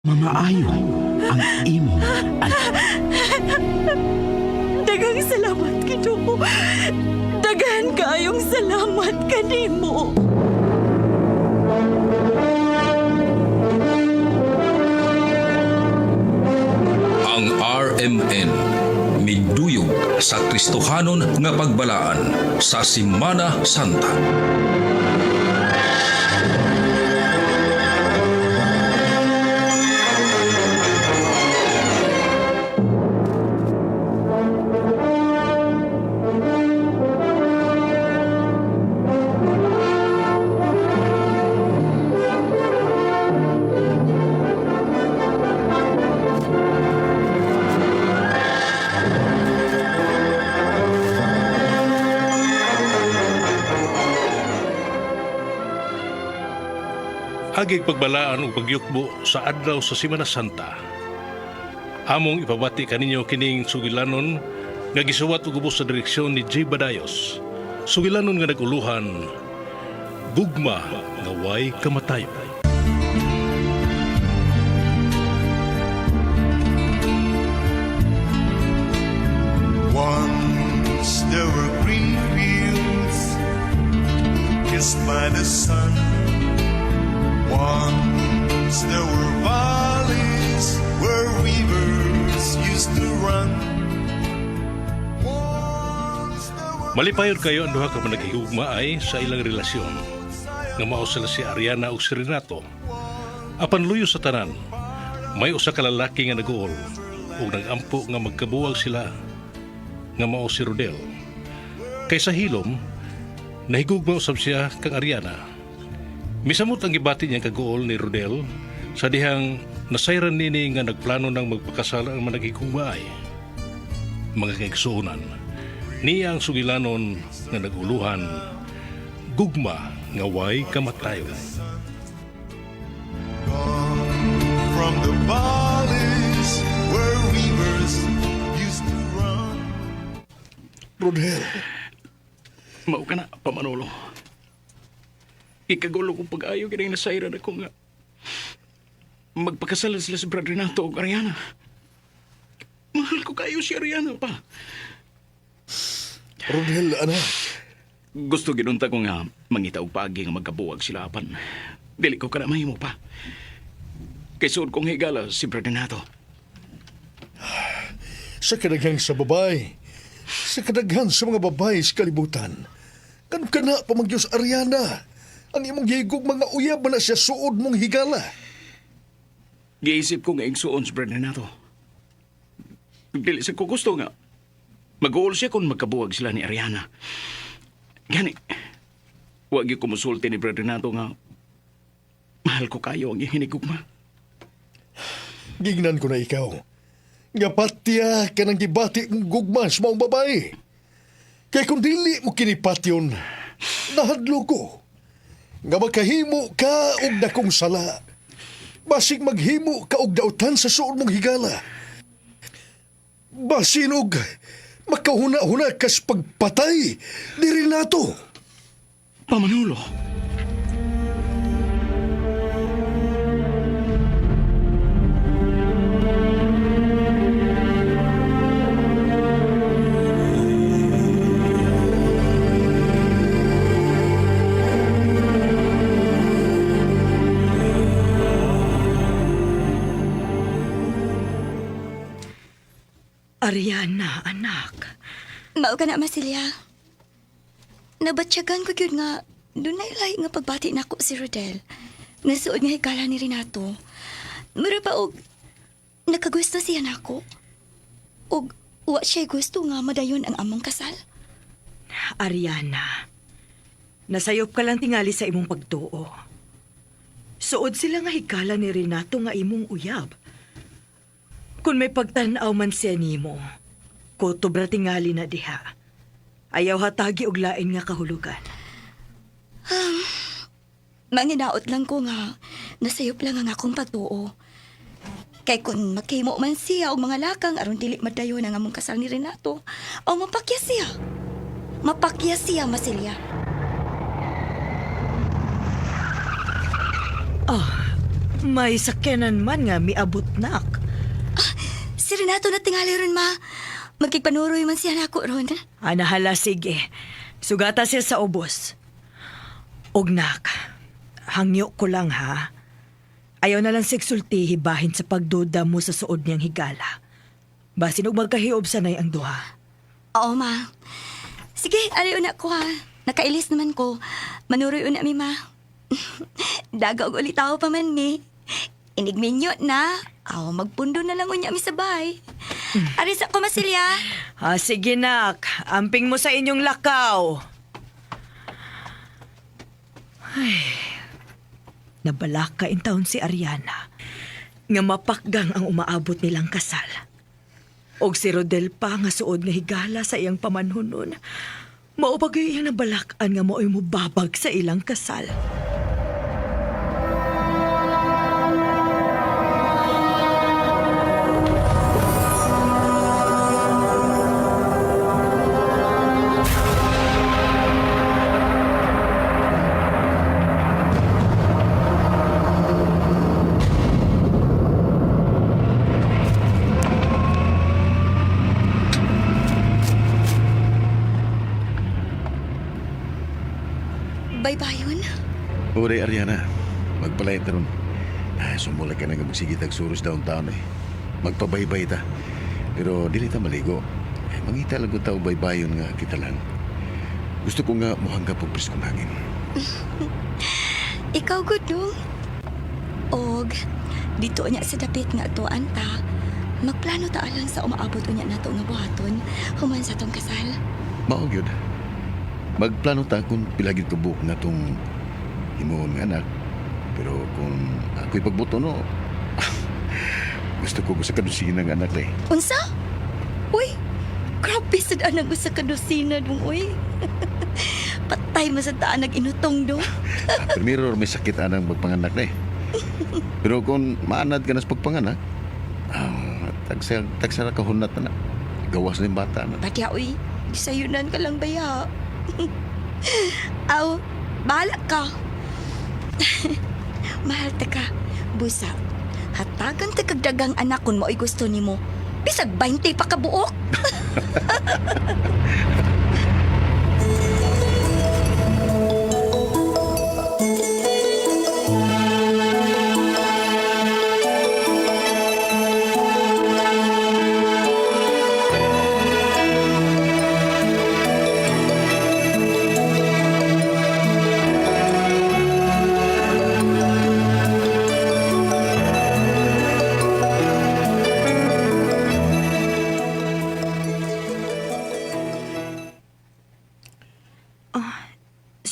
Mamaayo ang imong anak. Daghang salamat, Ginoo. Daghan kaayong salamat kanimo. Ang RMN migduyog sa Kristohanon nga pagbalaan sa Simana Santa. Agig pagbalaan ug pagyukbo sa adlaw sa Semana Santa. Among ipabati kaninyo kining sugilanon nga gisuwat og ubos sa direksyon ni J. Badayos. Sugilanon nga naguluhan, gugma nga way kamatayon. Once there were green fields kissed by the sun. Once there were valleys where rivers used to run. Once there were Malipayon kayo ang duha ka managhigugma ay sa ilang relasyon. Nga mao sila si Ariana ug si Renato. Apan luyo sa tanan, may usa ka lalaki nga naguol ug nagampo nga magkabuwag sila nga mao si Rodel. Kay sa hilom, nahigugma usab siya kang Ariana. Misamot ang gibati niyang kaguol ni Rodel sa dihang nasayran nini nga nagplano ng magpakasal ang managhigugma ay mga kaigsuonan. Niya ang sugilanon nga naguluhan, gugma nga way kamatayon. gone from the valleys where rivers used to run. Rodel, Mao ka na, pamanolo. Ikagulo kong pag-ayo kinang nasayran ako nga. Magpakasalan sila si Brad Renato ug Ariana. Mahal ko kayo si Ariana pa. Rodel, anak. Gusto ginunta ko nga mangita og paagi nga magkabuwag sila apan. Dili ko kana mahimo pa. Kay suod kong higala si Brad Renato. Sa kadaghan sa babay, sa kadaghan sa mga babay sa kalibutan, kan kana pa man Diyos Ariana, ang imong gihigog mga uyab man na siya suod mong higala. Giisip ko nga igsuon si Brad Renato. Dili sa ko gusto nga. Mag-uol siya kung magkabuwag sila ni Ariana. Gani, wag gyud ko musulti ni Brad Renato nga mahal ko kayo ang iyang hinigugma. Gignan ko na ikaw. Nga patya ka ng gibati mong gugma sa maong babae. Kay kung dili mo kinipatyon, nahadlo ko. Nga makahimo ka og dakong sala. Basig maghimo ka og dautan sa suod mong higala. Basin og makahuna-huna kas pagpatay ni Renato. Pamanulo. Ariana, anak. Mao ka na, Masilya. Nabatsyagan ko gyud nga dunay lahi nga pagbati nako si Rodel. Nga suod nga higala ni Renato. Mura pa og nakagusto siya nako. Og wa siya gusto nga madayon ang among kasal. Ariana, nasayop ka lang tingali sa imong pagtuo. Suod sila nga higala ni Renato nga imong uyab. Kung may pagtan-aw man siya nimo, kutob ra tingali na diha. Ayaw hatagi og lain nga kahulugan. Manginaot lang ko nga nasayop lang ang akong pagtuo. Kay kung makimo man siya og mga lakang aron dili madayon ang among kasal ni Renato, o mapakya siya. Mapakya siya, Masilya. Ah, May sakyanan man nga miabot nak. Si Renato na tingali ron, ma. Magkigpanuroy man siya nako ron. Anahala, sige. Sugata siya sa ubos. Og nak, hangyo ko lang ha. Ayaw na lang sigsultihi bahin sa pagduda mo sa suod niyang higala. Basin og magkahiob sanay ang duha. Oo, ma. Sige, ari una ko ha. Nakailis naman ko. Manuroy una mi, ma. Daga og ulitaw pa man mi. Inigminyo na. Aw, magpundo na lang unya mi sa bahay. Ari sa ko, Masilya. Ah, sige nak, amping mo sa inyong lakaw. Ay, nabalaka in taon si Ariana nga mapakgang ang umaabot nilang kasal. Og si Rodel pa nga suod nga higala sa iyang pamanhunon. Mao pa gyud iyang nabalakan nga mao'y mubabag sa ilang kasal. Bye-bye yun. Uri, Ariana. Magpalayat na ron. Ay, sumula ka na nga magsigitag suros downtown eh. Magpabaybay ta. Pero dili ta maligo. Eh, mangita lang ko tao baybayon nga kita lang. Gusto ko nga muhanggap og preskong hangin. Ikaw gud dong. Og dito niya sa dapit nga tuan ta. Magplano ta alang sa umaabot unya nato nga buhaton human sa tong kasal. Mao gyud. Magplano ta kung pilagid ko buok nga tong himuon nga anak. Pero kung ako'y pagbuto no, gusto ko sa kadusina nga anak eh. Unsa? Uy, grabe sad anang usa ka dosina dong uy. Patay man sa taan nag-inutong dong. Primero may sakit anang magpanganak na eh. Pero kung maanad ka na sa pagpanganak, tagsa, tagsa na kahunat na na. Gawas na yung bata na. Patya uy, gisayunan ka lang baya. Aw, bahala ka. Mahal ta ka, busa. Hatagan ta kag dagang anak kung mao'y gusto nimo. Bisag 20 pa ka buok.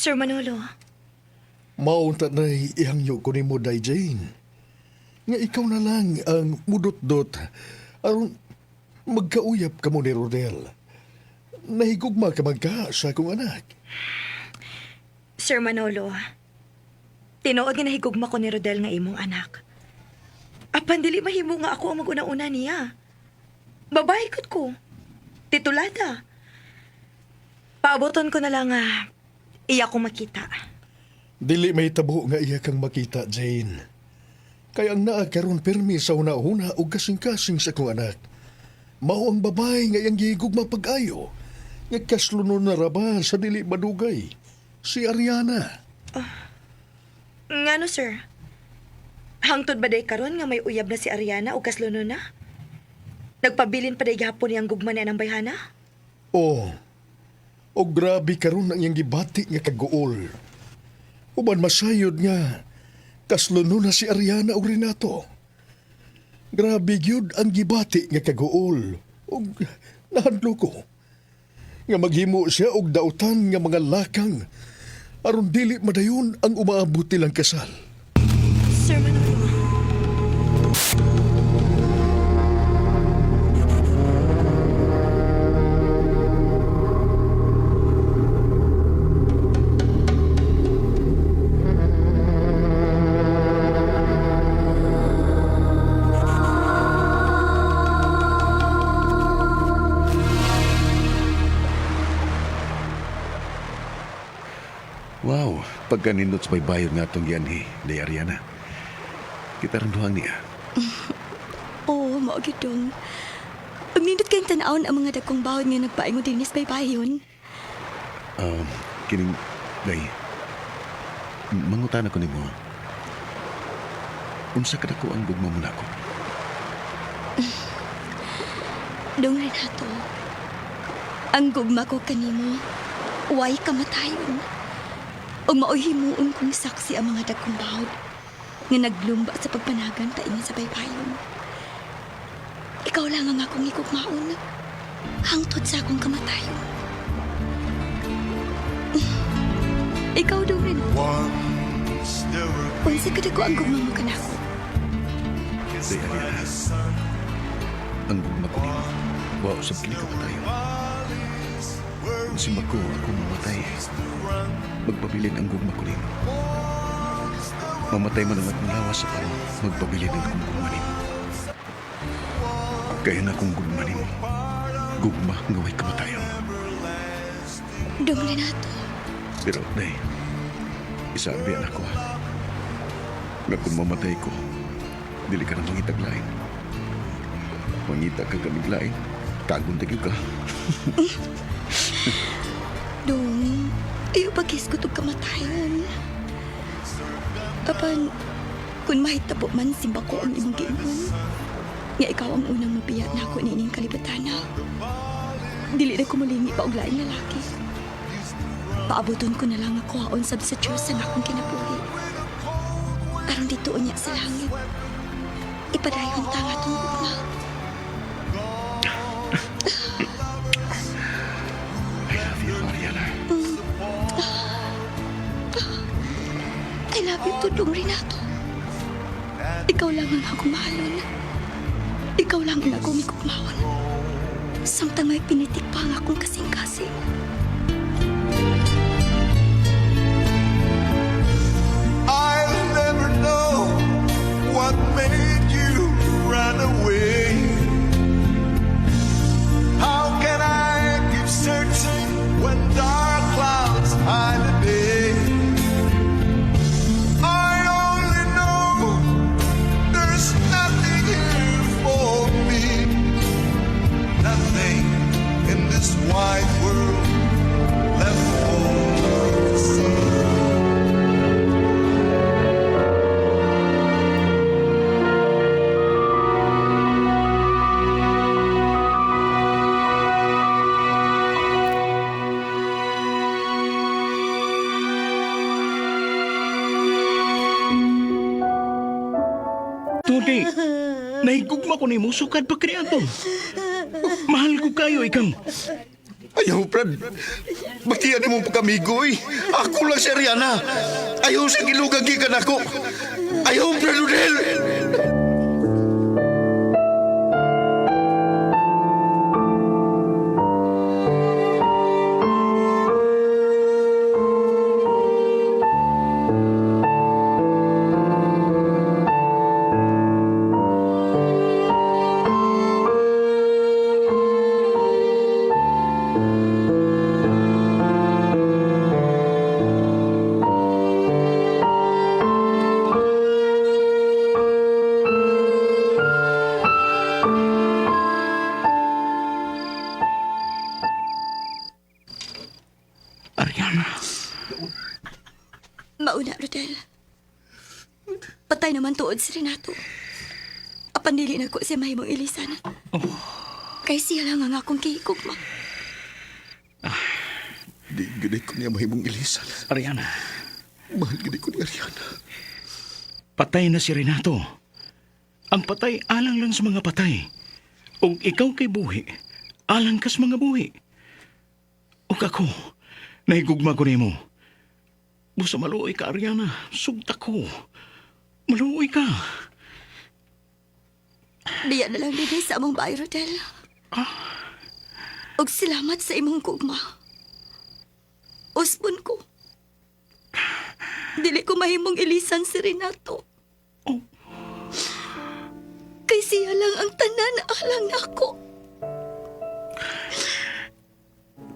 Sir Manolo, Maunta na ihangyo ko nimo Day Jane. Nga ikaw na lang ang mudot-dot aron magkauyap ka mo ni Rodel. Nahigugma ka magka sa akong anak. Sir Manolo, tinuod nga nahigugma ko ni Rodel nga imong anak. Apan dili mahimo nga ako ang maguna-una niya. Babae kod ko. Titulada. Paaboton ko na lang iya ko makita. Dili may tabo nga iya kang makita, Jane. Kay ang naa karon pirmi sa una-una og kasing-kasing sa akong anak. Mao ang babae nga iyang gihigugma pag-ayo. Nga kaslunon na raba sa dili madugay. Si Ariana. Ngano, sir? Hangtod ba day karon nga may uyab na si Ariana o kasluno na? Nagpabilin pa day gihapon niyang gugma niya ng bayhana? Oh. O grabe karon ang iyang gibati nga kaguol. Uban masayod nga kasluno na si Ariana og Renato. Grabe gyud ang gibati nga kaguol ug nahadlo ko nga maghimo siya og dautan nga mga lakang aron dili madayon ang umaabot nilang kasal. Sir Manolo. Wow, pagkanindot sa baybayon nga itong gianhi, Day Ariana. Kita rin duhang niya. Oo, mao gyud dong. Ug nindot kayong tan-awon ang mga dagkong bawod nga nagpaingon dinhi sa baybayon. Kining, day, mangutana ko nimo. Unsa ka dako ang gugma mo nako? Dong Renato, ang gugma ko kanimo, way kamatayon. Ug mao'y himuon kong saksi ang mga dagkong bawod nga naglumba sa pagpanagan paingon sa baybayon. Ikaw lang ang akong higugmaon hangtod sa akong kamatayon. Ikaw, Dong Renato, Once there were unsa ka dako ang gugma mo kanako? kissed Day, by Ariana. the sun. Ang gugma ko nimo. Wa usab kini kamatayon. Valleys where Kung si Mako ako mamatay, run. magpabilin ang gugma ko nimo. Mamatay man ang akong lawas sa paro, magpabilin ang akong gugma nimo. Kaya na akong gugma nimo. Gugma nga way kamatayon. Dong Renato, Pero, day, isabi anak ko ha. Nga kung mamatay ko, dili ka na mangitag lain. Mangita ka kamig lain, kagun tagyo ka. Dong, ayaw pagkis ko itong kamatayon. Apan, kung mahitabo man simba ko ang imong giingon, nga ikaw ang unang mabiya na ako niining kalibutana. Dili na ko mulingi pa og laing lalaki. Paaboton ko na lang ako haon sab sa Diyos ang akong kinabuhi. Aron dito unya sa langit. Ipadayon ta nga atong gugma. I love you, Ariana. I love you too, Dong Renato. Ikaw lang ang akong mahalon. Ikaw lang ang akong ikugmaon. Samtang may pinitik pa ang akong kasing-kasing. I'll never know what made you run away. How can I keep searching when dark clouds hide the day? I only know there's nothing here for me, nothing in this wide world left for me to see. Tungod kay, nahigugma ko nimo sukad pa kaniadto. Mahal ko kayo ikang. Ayaw, Brad. Batian ni mong pagkamigo, eh. Ako lang si Ariana. Ayaw sa gilugang gikan ako. Ayaw, Brad Odel. Ariana, Mauna, Rodel. Patay naman tuod si Renato. Apan dili na ko siya mahimong ilisan. Kay siya lang ang akong kihigugma. Di gani ko niya mahimong ilisan. Ariana, Mahal gani ko ni Ariana. patay na si Renato. Ang patay alang lang sa mga patay. Ug ikaw kay buhi, alang kas mga buhi. Ug ako, nahigugma ko nimo. Busa maluoy ka, Ariana. Sugta ko. Maluoy ka. Diya na lang dinhi sa among bahay, Rodel. Ug salamat sa imong gugma. Usbon ko. Dili ko mahimong ilisan si Renato. Oh. Kay siya lang ang tanan alang nako.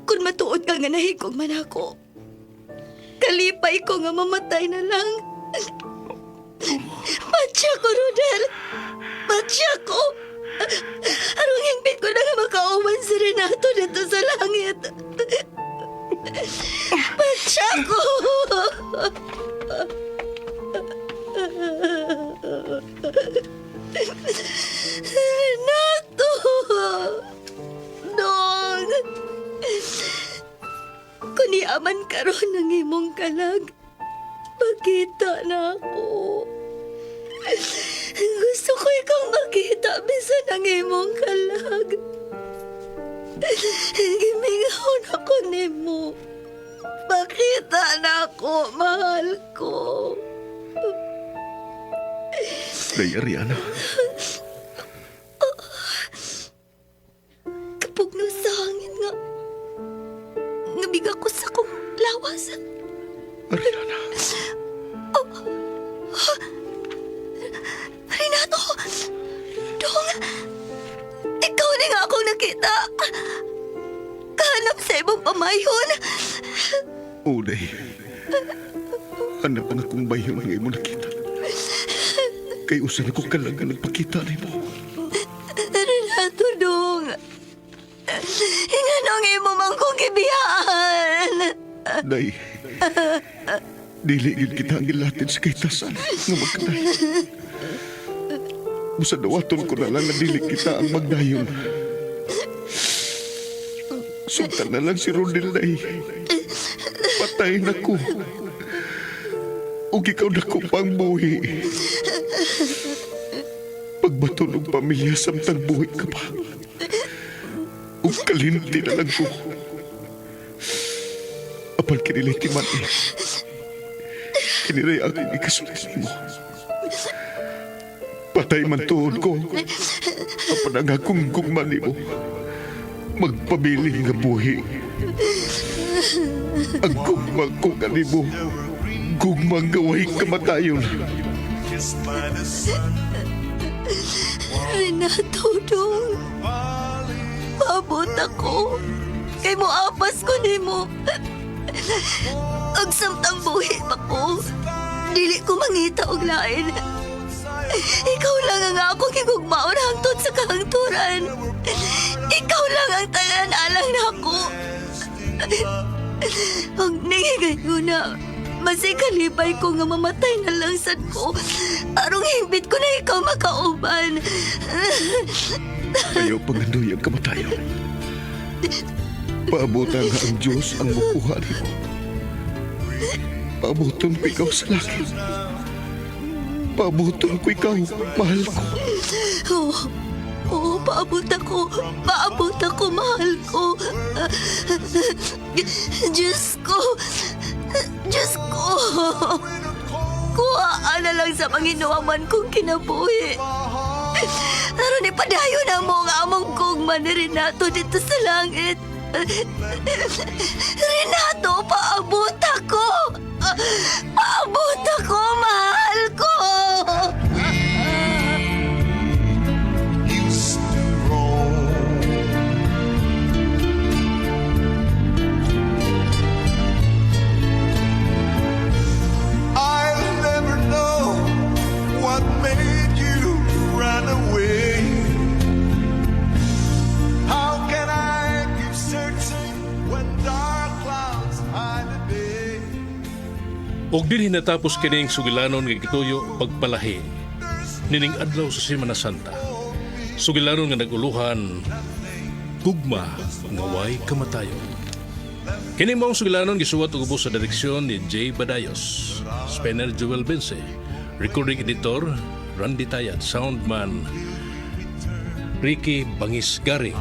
Kung matuod ka nga nahigog man ako, kalipay ko nga mamatay na lang. Patya ko, Rodel. Patya ko. Arong hingpit ko na nga makauban si Renato dito sa langit. Patya ko. Renato! Dong! Kung iaman karon ang imong kalag, makita na ako. Gusto ko ikaw makita bisan ang imong kalag. Gimingaw na ko nimo. Makita na ako, mahal ko. Day, Ariana. Kapugno sa hangin nga, nabiga ko sa kong lawas. Ariana. Renato! Dong! Ikaw na nga akong nakita! Kahanap sa ibang pamayon! Uday. Hanap ang akong bayon nga imo nakita. Kay usa na ko kalag nga nagpakita nimo. Renato, Dong! Inganong imo man kong gibiyaan! Day. Dili gyud kita ang gilatid sa kahitasan nga magkatay. Busa dawaton ko na lang nga dili kita ang magdayon. Sugtan na lang si Rodel, day. Patay na ko. Ug ikaw na ko pang buhi. Pagbaton og pamilya samtang buhi ka pa. Ug kalinti na lang ko. Apan kinilay timan eh. Kinilay akong ikasulti mo. Patay man tuod ko. Apan ang akong gugma nimo. Magpabiling nga buhi. Ang gugma ko kanimo. Gugma nga way kamatayon. Kissed by the sun. Renato, Dong! Paabot ako! Kay mo apas ko nimo. Ang samtang buhi pa ko. Dili ko mangita og lain. Ikaw lang ang akong higugmaon hangtod sa kahangturan. Ikaw lang ang tanan alang nako. Ang nangigayon na masikalipay ko nga mamatay na lang sad ko. Arong himbit ko na ikaw makauban. Ayaw pangandoy ang kamatayon. Paabutan nga ang Diyos ang mukuha nimo. Paabuton ko ikaw sa langit. Paabuton ko ikaw, mahal ko. Oo. Oo, paabot ako. Paabot ako, mahal ko. Diyos ko. Diyos ko. Kuhaan na lang sa Panginoon man kong kinabuhi. Aron ipadayon na mo ang among gugma ni Renato dito sa langit. Renato, paabot ako! Paabot ako, mahal ko! Used to roam. I'll never know what made you run away. How can I keep searching when dark clouds hide the day? Og dinhi natapos kining sugilanon nga gituyo pagpalahi nining adlaw sa Semana Santa. Sugilanon nga naguluhan gugma nga way kamatayon. Kini maong sugilanon gisuwat og ubos sa direksyon ni Jay Badayos, Spencer Joel Bense, recording editor Randy Tayat, soundman Ricky Bangis Gari.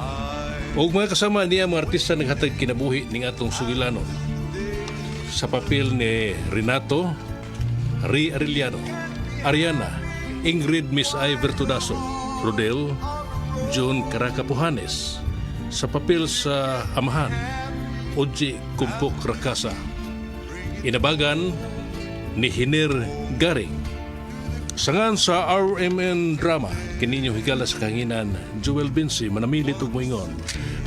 Og mga kasama niya mga artista naghatag kinabuhi ning atong sugilanon sa papel ni Renato Ri Arellano, Ariana, Ingrid Miss I. Vertudaso, Rodel, John Caracapujanes, sa papel sa Amahan, Oji Kumpok Rakasa, Inabagan ni Hiner Garing. Sangan sa RMN Drama, kininyo higala sa kanginan, Joel Vinci, manamilit ug moingon.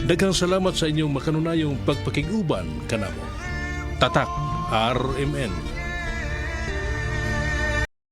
Daghang salamat sa inyong makanunayong pagpakig-uban kanamo. Tatak RMN.